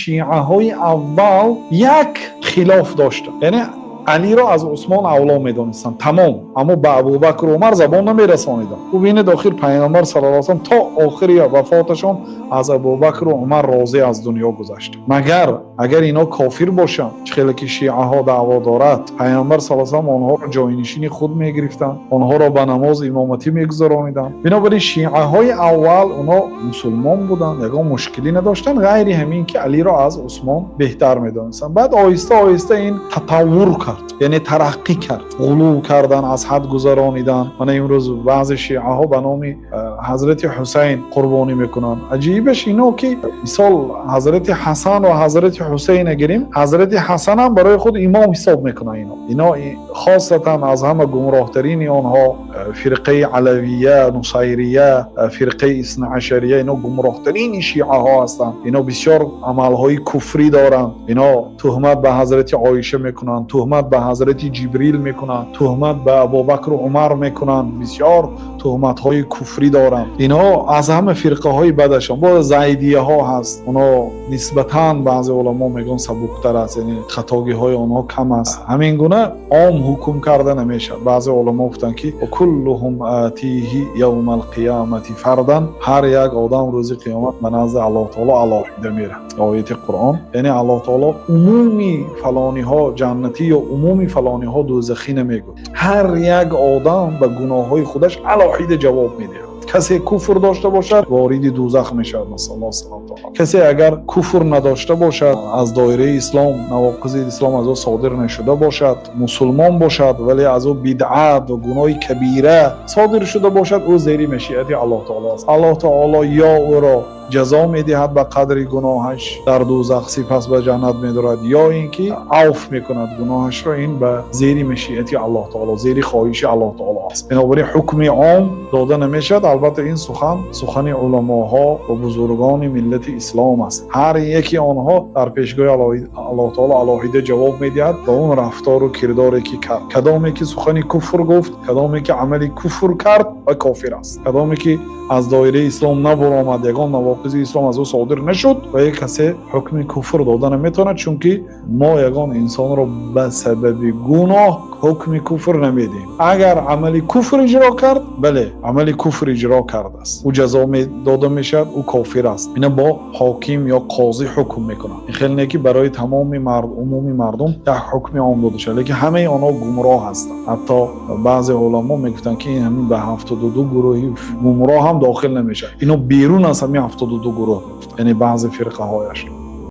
Шиаҳои аввал як хилоф доштанд, яъне Алиро аз Усмон авло медонистанд, тамом. Аммо ба Абубакру Умар забон намерасониданд. Бубинед, охир Пайғамбар саллаллоҳу алайҳи васаллам то охири вафоташон аз Абубакру Умар розӣ аз дунё гузашт. Магар агар ино кофир бошанд, чӣ хеле ки шиаҳо даъво дорад, Пайғамбар саллаллоҳу алайҳи васаллам онҳоро ҷойнишини худ мегирифтанд, онҳоро ба намоз имоматӣ мегузарониданд. Бинобар ин шиаҳои аввал онҳо мусулмон буданд, ягон мушкилӣ надоштанд, ғайри ҳамин ки Алиро аз Усмон беҳтар медонистанд. Баъд оҳиста оҳиста ин татаввур кард, яъне тараққӣ кард, ғулув кардан, аз ҳад гузаронидан. Мана имрӯз баъзе шиаҳо ба номи ҳазрати Ҳусайн қурбонӣ мекунанд. Аҷибаш ино ки, мисол, ҳазрати Ҳасан ва ҳазрати Ҳусайна гирем, ҳазрати Ҳасанам барои худ имом ҳисоб мекунанд. Ино хосатан аз ҳама гумроҳтарини онҳо фирқаи алавия, нусайрия, фирқаи иснаашария. Ино гумроҳтарини шиаҳо ҳастанд. Ино бисёр амалҳои куфрӣ доранд. Ино туҳмат ба ҳазрати Оиша мекунанд, туҳмат ба ҳазрати Ҷибрил мекунанд, туҳмат ба Абубакру Умар мекунанд, бисёр туҳматҳои куфрӣ доранд. Инҳо аз ҳама фирқаҳои бадашон. Боз зайдияҳо ҳаст, онҳо нисбатан, баъзе уламо мегӯянд, сабуктар аст, яъне хатогиҳои онҳо кам аст. Ҳамин гуна ом ҳукм карда намешавад. Баъзе уламо гуфтанд, ки كلهم آتيه يوم القيامة فردا. Ҳар як одам рӯзи қиёмат ба назди Аллоҳ таоло алоҳида мерад. Ояти Қуръон, яъне Аллоҳ таоло умуми фалониҳо ҷаннатӣ ё умуми фалониҳо дӯзахӣ намегӯяд. Ҳар як одам ба гуноҳҳои худаш алоҳида ҷавоб медиҳад. Касе куфр дошта бошад, вориди дӯзах мешавад, насаллоҳ салам. Касе агар куфр надошта бошад, аз доираи ислом, навоқизи ислом аз ӯ содир нашуда бошад, мусулмон бошад, вале аз ӯ бидъат ва гуноҳи кабира содир шуда бошад, ӯ зери машиати Аллоҳ таоло аст. Аллоҳ таоло ё ӯро ҷазо медиҳад ба қадри гуноҳаш дар дӯзах, сипас ба ҷаннат медорад, ё ин ки авф мекунад гуноҳашро. Ин ба зери машиати Аллоҳ таоло, зери хоҳиши Аллоҳ таоло аст. Бинобар ин ҳукми ом дода намешавад. Албатта, ин сухан сухани уламоҳо ва бузургони миллати ислом аст. Ҳар яки онҳо дар пешгоҳи Аллоҳ таоло алоҳида ҷавоб медиҳад ба он рафтору кирдоре ки кард. Кадоме ки сухани куфр гуфт, кадоме ки амали куфр кард ва кофир аст, кадоме ки аз доираи ислом набаромад, ягон навоқизи ислом аз ӯ содир нашуд, ва як касе ҳукми куфр дода наметавонад, чунки мо ягон инсонро ба сабаби гуноҳ ҳукми куфр намедиҳем. Агар амали куфр иҷро кард, бале, амали куфр иҷро кардааст, ӯ ҷазо дода мешавад, ӯ кофир аст. Ина бо ҳоким ё қозӣ ҳукм мекунад. Ин хеле не ки барои тамоми умуми мардум як ҳукми ом дода шавад, лекин ҳамаи онҳо гумроҳ ҳастанд. Ҳатто баъзе уламо мегуфтанд, ки ин ҳамин ба 72 гурӯҳи гумроҳ ҳам дохил намешавад, ино берун аз ҳамин 72 гурӯҳ, яъне баъзе фирқаҳояш.